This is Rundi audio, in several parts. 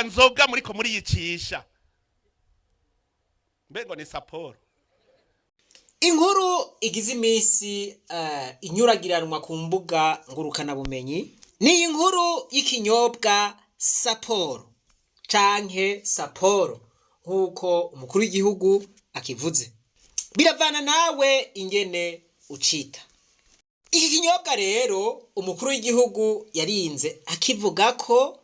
Zirya nzoga muriko muriyicisha, mbengo ni Saporo. Inkuru igize iminsi inyuragiranwa ku mbuga ngurukanabumenyi ni inkuru y'ikinyobwa Saporo canke Saporo, nk'uko umukuru w'igihugu akivuze. Biravana nawe ingene ucita. Iki kinyobwa rero umukuru w'igihugu yarinze akivuga ko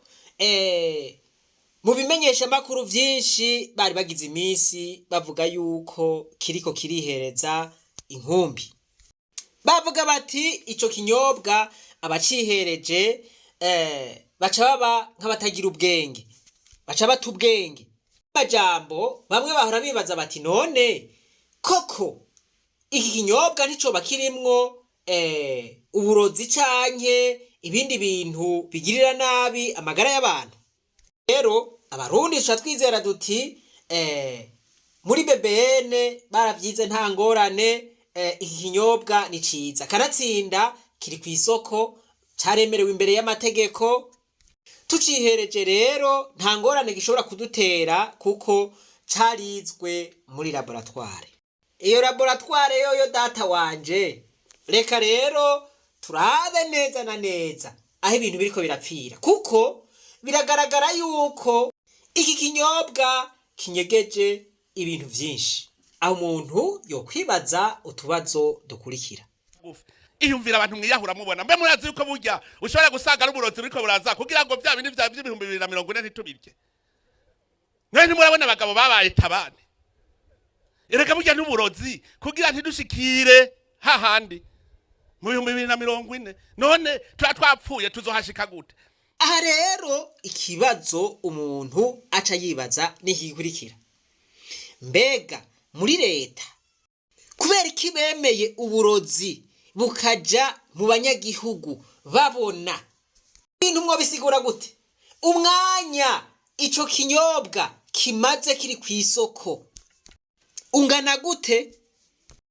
mu bimenyeshamakuru vyinshi bari bagize iminsi bavuga yuko kiriko kirihereza inkumbi. Bavuga bati ico kinyobwa abacihereje baca baba nk'abatagira ubwenge, baca bata ubwenge. Amajambo bamwe bahora bibaza bati: "None koko iki kinyobwa nticoba kirimwo uburozi canke ibindi bintu bigirira nabi amagara y'abantu?" Rero Abarundi tuca twizera duti muri BBN baravyize, nta ngorane, iki kinyobwa ni ciza, kanatsinda kiri ku isoko, caremerewe imbere y'amategeko. Tucihereje rero nta ngorane gishobora kudutera kuko carizwe muri laboratoire. Iyo laboratoire yoyo data wanje. Reka rero turabe neza na neza aho ibintu biriko birapfira, kuko biragaragara yuko iki kinyobwa kinyegeje ibintu vyinshi, aho umuntu yokwibaza utubazo dukurikira. Gufi. Iyumvira abantu mwiyahura mubona. Mbe murazi yuko burya ushobora gusanga ari uburozi buriko buraza kugira ngo vya bindi vya vy'ibihumbi 2040 ntitubirye? Mwe ntimurabona abagabo babaye tabane? Erega burya n'uburozi kugira ntidushikire hahandi mu 2040. None tuba twapfuye, tuzohashika gute? Aha rero ikibazo umuntu aca yibaza n'iki gikurikira: mbega muri leta kubera iki bemeye uburozi bukaja mu banyagihugu babona? Ibintu mwobisigura gute? Umwanya ico kinyobwa kimaze kiri ku isoko ungana gute?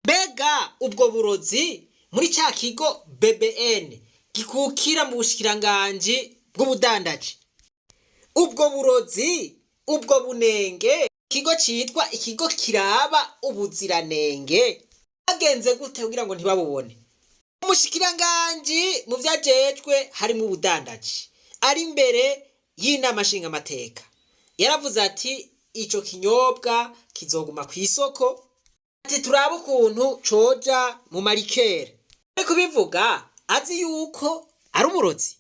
Mbega ubwo burozi muri ca kigo BBN gikukira mu bushikiranganji bw'ubudandaji, ubwo burozi, ubwo bunenge, ikigo citwa ikigo kiraba ubuziranenge bagenze gute kugira ngo ntibabubone? Umushikiranganji mu vyajejwe harimwo ubudandaji ari imbere y'inama nshingamateka yaravuze ati ico kinyobwa kizoguma ku isoko, ati turabe ukuntu coja mu ma liqueurs. Ariko kubivuga azi yuko ari uburozi,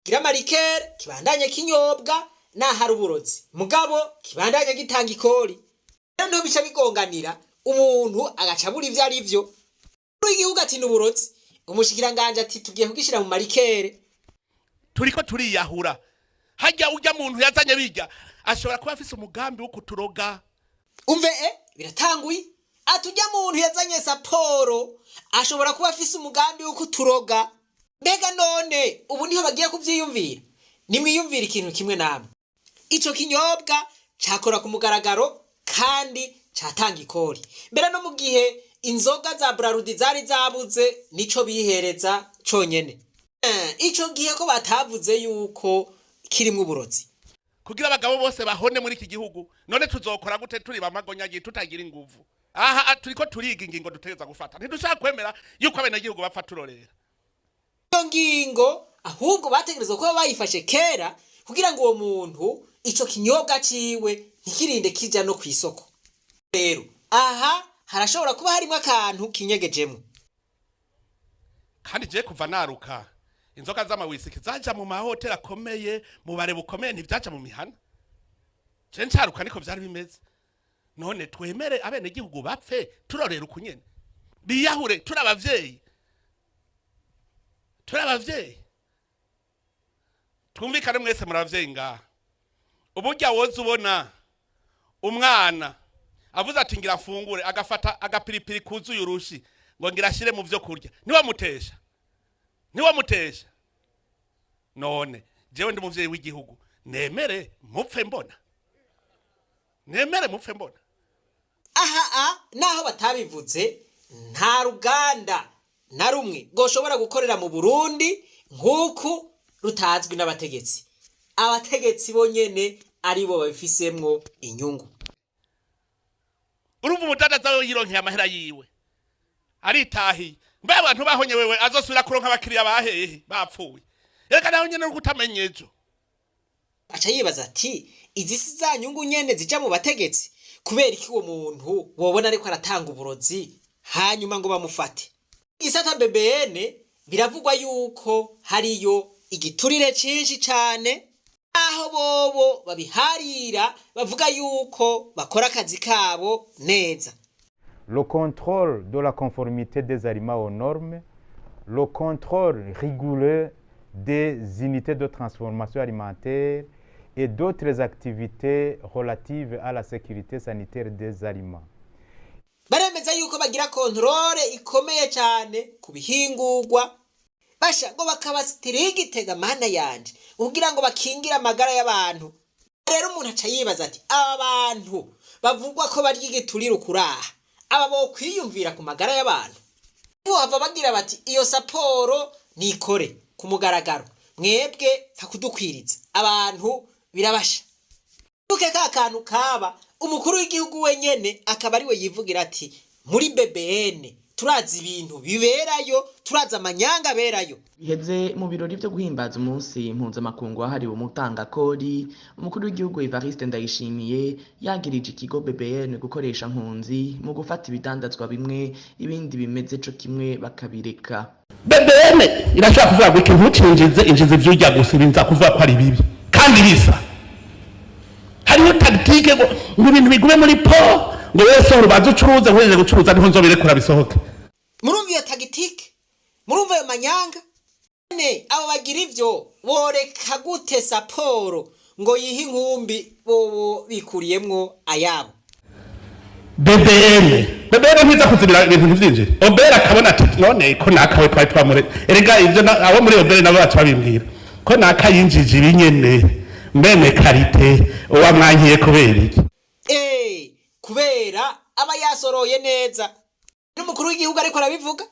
gira ama liqueurs kibandanye kinyobwa naho ari uburozi, mugabo kibandanye gitanga ikori. Rero niho bica bigonganira, umuntu agaca abura ivyo ari vyo. Igihugu ati ni uburozi, umushikiranganji ati tugiye kugishira mu ma liqueurs. Turiko turiyahura. Hajya urya muntu yazanye bijya ashobora kuba afise umugambi wo kuturoga. Umve, biratanguye. Ati urya muntu yazanye Saporo ashobora kuba afise umugambi wo kuturoga. Mbega none ubu niho bagiye kuvyiyumvira? Nimwiyumvira ikintu kimwe namwe: ico kinyobwa cakora ku mugaragaro kandi catanga ikori. Mbere no mu gihe inzoga za Brarudi zari zabuze, nico bihereza conyene. Ico gihe ko batavuze yuko kirimwo uburozi? Kugira abagabo bose bahone muri iki gihugu. None tuzokora gute turi bamagonyagi, tutagira inguvu? Aha turiko turiga ingingo dutegereza gufata. Ntidushaka kwemera yuko abenegihugu bapfa turorera. Iyo ngingo ahubwo bategerezwa kuba bayifashe kera kugira ngo uwo muntu ico kinyobwa ciwe ntikirinde kija no kw'isoko. Rero aha harashobora kuba harimwo akantu kinyegejemwo. Kandi je kuva naruka, inzoga z'amawisiki zaja mu mahoteli akomeye, mu bare bukomeye, ntivyaja mu mihana. Je ncaruka niko vyari bimeze. None twemere abenegihugu bapfe turorera ukunyene, biyahure turi abavyeyi? Turi abavyeyi, twumvikane. Mwese muri abavyeyi ngaha. Uburya woza ubona umwana avuze ati ngira afungure, agafata agapiripiri kuzuye urushi ngo ngira ashire mu vyo kurya, niwamutesha, niwamutesha. None jewe ndi umuvyeyi w'igihugu, nemere mupfe mbona? Nemere mupfe mbona? Aha naho batabivuze, nta ruganda na rumwe rwoshobora gukorera mu Burundi nk'uku rutazwi n'abategetsi. Abategetsi bonyene aribo babifisemwo inyungu. Urumva umudandaza we yironkeye amahera yiwe, aritahiye. Mbe abantu bahonye, wewe azosubira kuronka abakiriya bahehe bapfuye? Reka nawe nyene uri kutamenya ejo. Aca yibaza ati: "Izi si za nyungu nyene zija mu bategetsi? Kubera iki uwo muntu wobona ariko aratanga uburozi hanyuma ngo bamufate?" Isata BBN biravugwa yuko hariyo igiturire cinshi cane, aho bobo babiharira bavuga yuko bakora akazi kabo neza. Le contrôle de la conformité des aliments aux normes, le contrôle rigoureux des unités de transformation alimentaire et d'autres activités relatives à la sécurité sanitaire des aliments. Baremeza yuko bagira contrôle ikomeye cyane ku bihingurwa, basha ngo bakabasitiriye igitega mana yanje kugira ngo bakingire amagara y'abantu. Rero umuntu aca yibaza ati: "Aba bantu bavugwa ko barya igiturire ukuraha, aba bokwiyumvira ku magara y'abantu?" Bohava bagira bati: "Iyo Sapporo nikore ku mugaragaro, mwebwe pfa kudukwiriza abantu birabasha." Buke ka kantu kaba umukuru w'igihugu wenyene akaba ariwe yivugira ati: "Muri BBN turazi ibintu biberayo, turazi amanyanga aberayo." Biheze mu birori vyo guhimbaza umunsi mpuzamakungu wahariwe umutangakori, umukuru w'igihugu Evariste Ndayishimiye yagirije ikigo BBN gukoresha nkunzi mu gufata ibidandazwa bimwe, ibindi bimeze co kimwe bakabireka. BBN irashobora kuvuga ngo ikintu ntucinjize, injiza ivyurya gusa, ibinza kuvuga ko ari bibi kandi bisa. Hariho tactique ngo ibintu bigume muri po, ngo wese urubanza ucuruze, nkuhejeje gucuruza niho nzobirekura bisohoke. Murumva iyo tactique? Murumva ayo manyanga? Ne abo bagira ivyo boreka gute Sapporo ngo yihe inkumbi, bobo bikuriyemwo ayabo? BBN, BBN ntiza kuzibira ibintu ntivyinjire. OBR akabona ati: "None ko nakawe twari twamure." Erega ivyo abo muri OBR nabo baca babimbwira ko naka yinjije ibinyene même qualité, uwamwankiye kubera iki? Kubera aba yasoroye neza. N'umukuru w'igihugu ariko arabivuga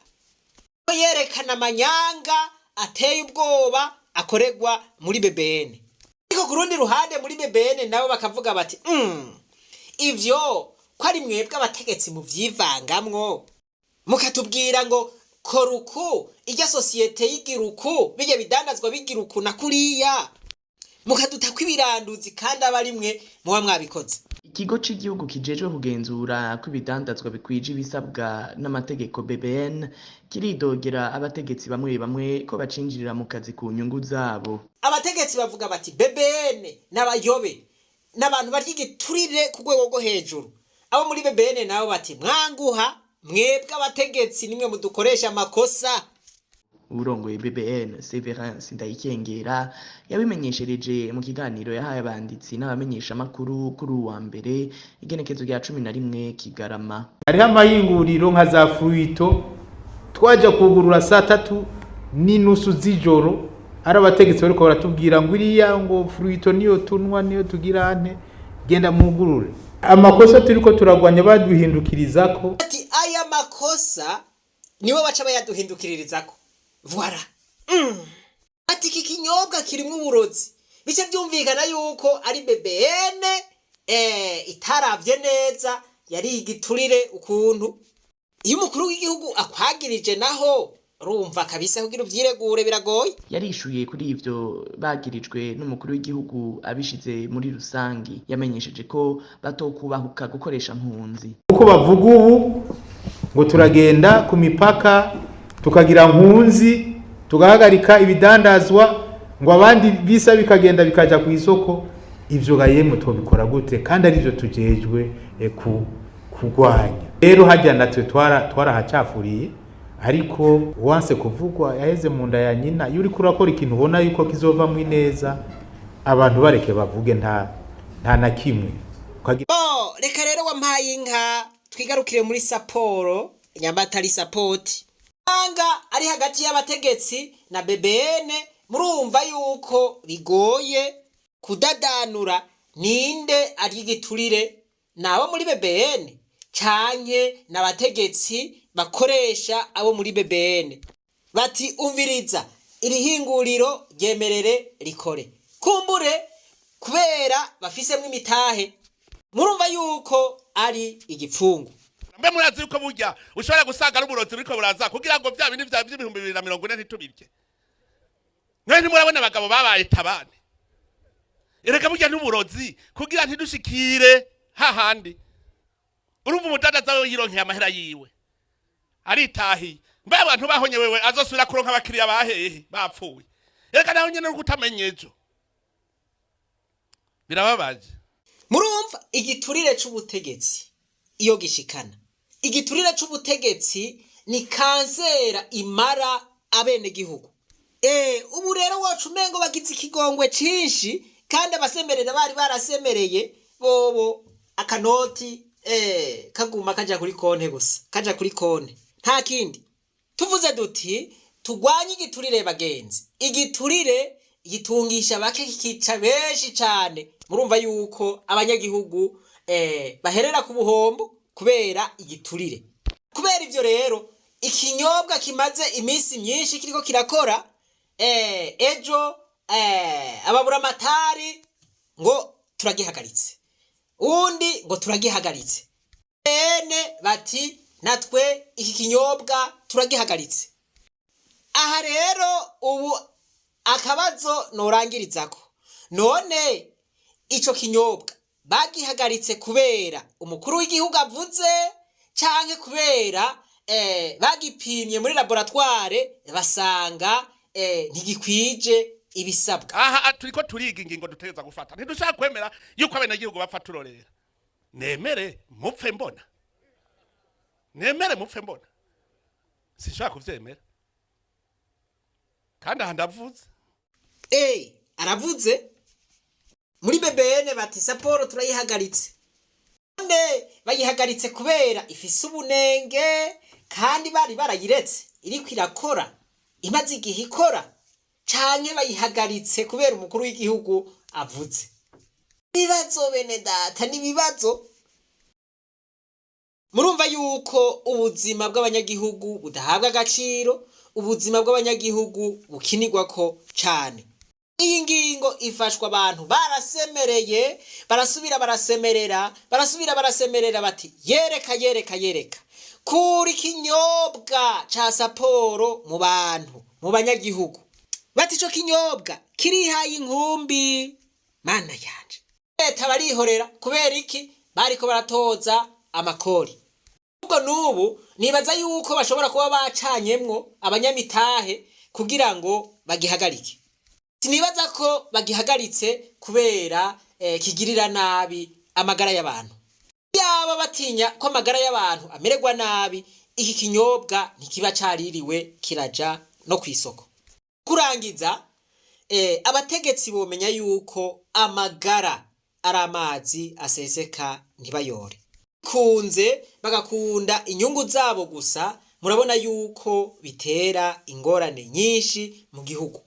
ko yerekana amanyanga ateye ubwoba akorerwa muri BBN. Ariko ku rundi ruhande muri BBN nabo bakavuga bati: ivyo ko ari mwebwe abategetsi muvyivangamwo, mukatubwira ngo kora uku, irya société yigira uku, bijya bidandazwa bigira uku na kuriya, mukadutako ibiranduzi, kandi aba ari mwe muba mwabikoze." Ikigo c'igihugu kijejwe kugenzura ko ibidandazwa bikwije ibisabwa n'amategeko BBN kiridogera abategetsi bamwe bamwe ko bacinjirira mu kazi ku nyungu zabo. Abategetsi bavuga bati: "BBN n'abayobe, n'abantu barya igiturire ku rwego rwo hejuru." Abo muri BBN nabo bati: "Mwanguha, mwebwe abategetsi nimwe mudukoresha amakosa." Uwurongoye BBN Severin Sindayikengera yabimenyeshereje mu kiganiro yahaye abanditsi n'abamenyeshamakuru kuri uwa mbere, igenekezo rya 11 Kigarama. Hariho amahinguriro nka za Fruito twajya kugurura saa 3:30 z'ijoro, ari abategetsi bariko baratubwira ngo iriya ngo Fruito niyo tunywa, niyo tugira ante, genda mwugurure. Amakosa turiko turagwanya baduhindukirizako. Ati: "Aya makosa nibo baca bayaduhindukirizako." Voilà. Ati: "Iki kinyobwa kirimwo uburozi." Bice byumvikana yuko ari BBN itaravye neza, yari igiturire. Ukuntu iyo umukuru w'igihugu akwagirije, naho urumva kabisa kugira uvyiregure biragoye. Yarishuye kuri ivyo bagirijwe n'umukuru w'igihugu abishize muri rusangi. Yamenyesheje ko batokubahuka gukoresha nkunzi. Uko bavuga ubu ngo turagenda ku mipaka tukagira nkunzi, tugahagarika ibidandazwa, ngo abandi bisa bikagenda bikaja ku isoko, ivyo ga yemwe tobikora gute kandi ari byo tujejwe kurwanya? Rero hajya natwe twarahacafuriye, ariko wanse kuvugwa yaheze mu nda ya nyina. Iyo uriko urakora ikintu ubona yuko kizovamwo ineza, abantu bareke bavuge, nta na kimwe. Bo reka rero wampaye inka, twigarukire muri Sapporo nyambatari sapoti anga ari hagati y'abategetsi na BBN. Murumva yuko bigoye kudadanura ninde ari igiturire, nabo muri BBN canke n'abategetsi bakoresha abo muri BBN bati: "Umviriza, iri hinguriro ryemerere rikore." Kumbure Kubera bafisemwo imitahe. Murumva yuko ari igipfungu. Mbe murazi yuko burya ushobora gusanga ari uburozi buriko buraza kugira ngo vya bindi vya vy'ibihumbi 2040 ntitubirye? Mwe ntimurabona abagabo babaye tabane? Erega burya n'uburozi kugira ntidushikire hahandi. Urumva, umudandaza we yironkeye amahera yiwe, aritahiye. Mbe abantu bahonye, wewe azosubira kuronka abakiriya bahehe bapfuye? Erega nawe nyene uri kutamenya ejo. Birababaje. Murumva igiturire c'ubutegetsi iyo gishikana. Igiturire c'ubutegetsi ni kansera imara abenegihugu. Ubu rero wacu umengo bagize ikigongwe cinshi, kandi abasemerera bari barasemereye bobo akanoti kaguma kaja kuri konte gusa, kaja kuri konte, nta kindi. Tuvuze duti tugwanye igiturire, bagenzi. Igiturire gitungisha bake, kikica benshi cane. Murumva yuko abanyagihugu baherera ku buhombo kubera igiturire. Kubera ivyo rero, ikinyobwa kimaze iminsi myinshi kiriko kirakora, ejo ababuramatari ngo turagihagaritse, uwundi ngo turagihagaritse, bene bati natwe iki kinyobwa turagihagaritse. Aha rero ubu akabazo norangirizako: none ico kinyobwa bagihagaritse kubera umukuru w'igihugu avuze, canke kubera bagipimye muri laboratoire basanga ntigikwije ibisabwa? Aha turiko turiga ingingo dutegereza gufata. Ntidushaka kwemera yuko abenegihugu bapfa turorera. Nemere mupfe mbona? Nemere mupfe mbona? Sinshobora kuvyemera. Kandi aha ndavuze. Aravuze muri BBN bati Saporo turayihagaritse. None bayihagaritse kubera ifise ubunenge, kandi bari barayiretse iriko irakora, imaze igihe ikora, canke bayihagaritse kubera umukuru w'igihugu avuze? Ibibazo, bene data, ni ibibazo. Murumva yuko ubuzima bw'abanyagihugu budahabwa agaciro, ubuzima bw'abanyagihugu bukinirwako cane. Iyi ngingo ifashwa abantu barasemereye, barasubira barasemerera, barasubira barasemerera, bati yereka, yereka, yereka, kura ikinyobwa ca Saporo mu bantu, mu banyagihugu. Bati ico kinyobwa kirihaye inkumbi. Mana yanje, leta barihorera. Kubera iki? Bariko baratoza amakori. Ubwo n'ubu nibaza yuko bashobora kuba bacanyemwo abanyamitahe kugira ngo bagihagarike. Sinibaza ko bagihagaritse kubera kigirira nabi amagara y'abantu. Yaba batinya ko amagara y'abantu amererwa nabi, iki kinyobwa ntikiba caririwe kiraja no kw'isoko. Kurangiza, abategetsi bomenya yuko amagara ari amazi aseseka ntibayore. Kunze bagakunda inyungu zabo gusa. Murabona yuko bitera ingorane nyinshi mu gihugu.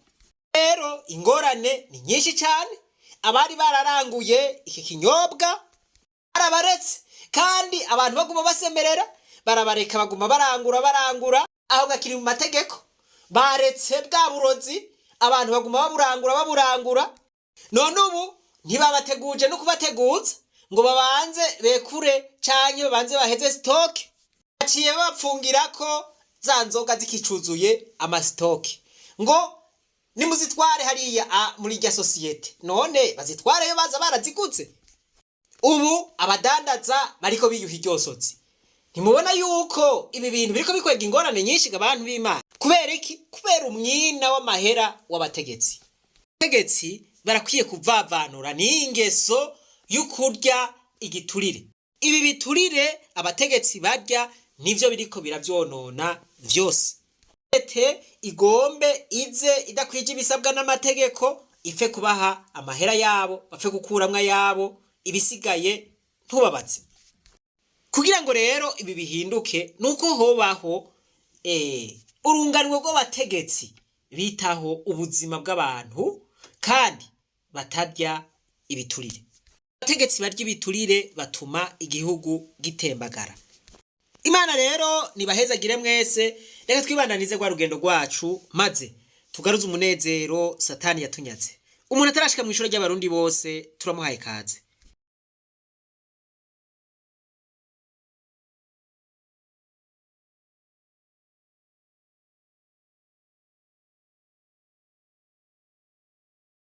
Rero ingorane ni nyinshi cyane. Abari bararanguye iki kinyobwa barabaretse, kandi abantu baguma basemerera, barabareka baguma barangura, barangura aho gakiri mu mategeko. Baretse bwa burozi, abantu baguma baburangura, baburangura. None ubu ntibabateguje no kubateguza ngo babanze bekure canke babanze baheze stock. Baciye babapfungira ko za nzoga zikicuzuye amastock, ngo nimuzitware hariya muri irya sosiyete. None bazitwareyo baza baraziguze? Ubu abadandaza bariko biyuha iryosotsi. Ntimubona yuko ibi bintu biriko bikwega ingorane nyinshi, abantu b'Imana? Kubera iki? Kubera umwina w'amahera w'abategetsi. Abategetsi barakwiye kuvavanura n'ingeso y'ukurya igiturire. Ibi biturire abategetsi barya nivyo biriko biravyonona vyose. Lete igombe ize idakwije ibisabwa n'amategeko, ipfe kubaha amahera yabo, bapfe gukuramwo ayabo, ibisigaye ntubabatse. Kugira ngo rero ibi bihinduke, nuko hobaho urunganwe rw'abategetsi bitaho ubuzima bw'abantu kandi batarya ibiturire. Abategetsi barya ibiturire batuma igihugu gitembagara. Imana rero nibahezagire mwese. Reka twibandanize rwa rugendo rwacu, maze tugaruze umunezero Satani yatunyaze. Umuntu atarashika mu ishuri ry'Abarundi bose, turamuhaye kaze.